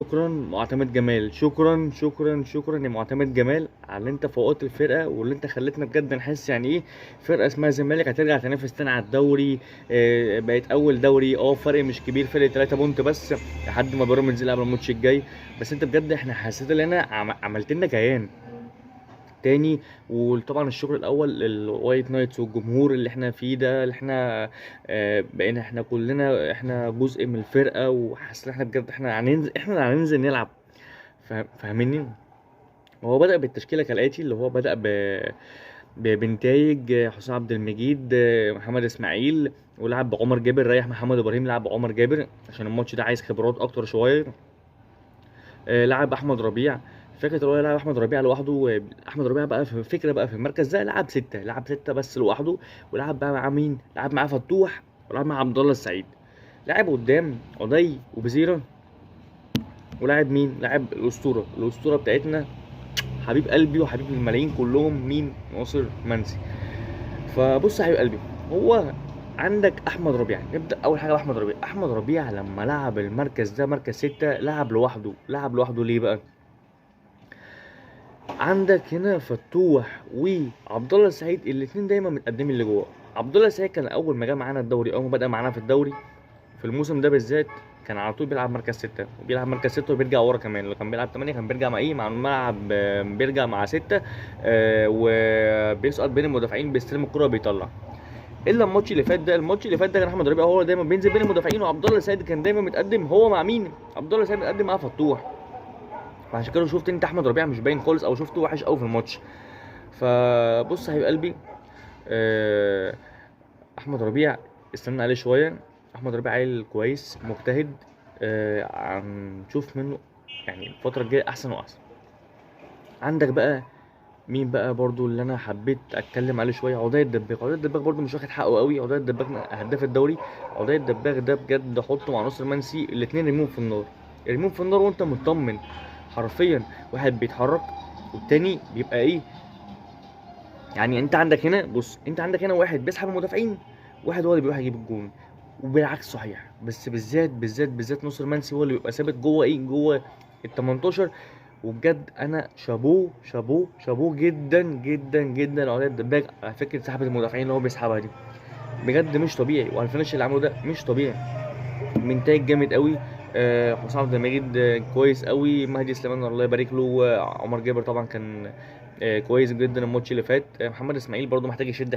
شكرا معتمد جمال، شكرا شكرا شكرا يا معتمد جمال على اللي انت فوقت الفرقة واللي انت خلتنا بجد نحس يعني ايه فرقه اسمها الزمالك هترجع تنافس تاني على الدوري. بقت اول دوري، فرق مش كبير، فرق 3 point بس لحد ما بيراميدز يلعب الماتش الجاي. بس انت بجد احنا حسيت ان انا عملت لنا كيان تاني. وطبعا الشكر الاول لل White Knights والجمهور اللي احنا فيه ده، اللي احنا بقينا احنا كلنا احنا جزء من الفرقة، وحاسين احنا بجد احنا هننزل، احنا هننزل نلعب. فاهميني؟ هو بدأ بالتشكيله كالاتي، اللي هو بدأ بنتايج حسام عبد المجيد، محمد اسماعيل، ولعب بعمر جابر، ريح محمد ابراهيم لعب بعمر جابر عشان الماتش ده عايز خبرات اكتر شوية. لعب احمد ربيع، فكرة هو لعب احمد ربيع لوحده. احمد ربيع بقى في فكرة بقى في المركز ده لعب ستة، لعب ستة بس لوحده، ولعب بقى مع مين؟ لعب معاه فتوح، ولعب مع عبد الله السعيد، لعب قدام عدي وبزيره، ولعب مين؟ لعب الاسطورة، الاسطورة بتاعتنا حبيب قلبي وحبيب الملايين كلهم، مين؟ ناصر منسي. فبص يا حبيب قلبي، هو عندك احمد ربيع، نبدا اول حاجة باحمد ربيع. احمد ربيع لما لعب المركز ده مركز ستة لعب لوحده، لعب لوحده ليه بقى؟ عندك هنا فتوح وعبد الله السعيد الاثنين دايما متقدمين لجوه. عبد الله السعيد كان اول ما جه معانا الدوري، اول ما بدا معانا في الدوري في الموسم ده بالذات، كان على طول بيلعب مركز ستة، وبيلعب مركز ستة وبيرجع ورا كمان. لو كان بيلعب 8 كان بيرجع مع ايه؟ مع الملعب، بيرجع مع 6، وبيسقط بين المدافعين، بيستلم الكرة وبيطلع. الا الماتش اللي فات ده، الماتش اللي فات ده كان احمد ربيع هو دايما بينزل بين المدافعين، وعبد الله السعيد كان دايما متقدم هو مع مين؟ عبد الله السعيد متقدم مع فتوح. فعشان كده شفت انت احمد ربيع مش باين خالص، او شفته وحش قوي في الماتش. فبص يا حبيب قلبي، احمد ربيع استنى عليه شوية. احمد ربيع عيل كويس مجتهد، هنشوف منه يعني الفترة الجاية احسن واحسن. عندك بقى مين بقى برضو اللي انا حبيت اتكلم عليه شوية؟ عدي الدباغ. عدي الدباغ برضو مش واخد حقه قوي. عدي الدباغ هداف الدوري. عدي الدباغ ده بجد حطه مع ناصر منسي، الاثنين رميهم في النار، رميهم في النار وانت مطمن حرفيا. واحد بيتحرك والتاني بيبقى ايه يعني. انت عندك هنا بص، انت عندك هنا واحد بيسحب المدافعين، واحد هو اللي بيروح يجيب الجون، وبالعكس صحيح. بس بالذات بالذات بالذات ناصر منسي هو اللي بيبقى ثابت جوه ايه، جوه ال 18. وبجد انا شابوه شابوه شابوه جدا جدا جدا عدي الدباغ على فكرة سحبه المدافعين اللي هو بيسحبها دي، بجد مش طبيعي. وعلى ال finish اللي عمله ده مش طبيعي، منتاج جامد قوي. حسام عبد المجيد كويس قوي، مهدي سليمان الله يبارك له، عمر جابر طبعا كان كويس جدا الماتش اللي فات. محمد اسماعيل برده محتاج يشد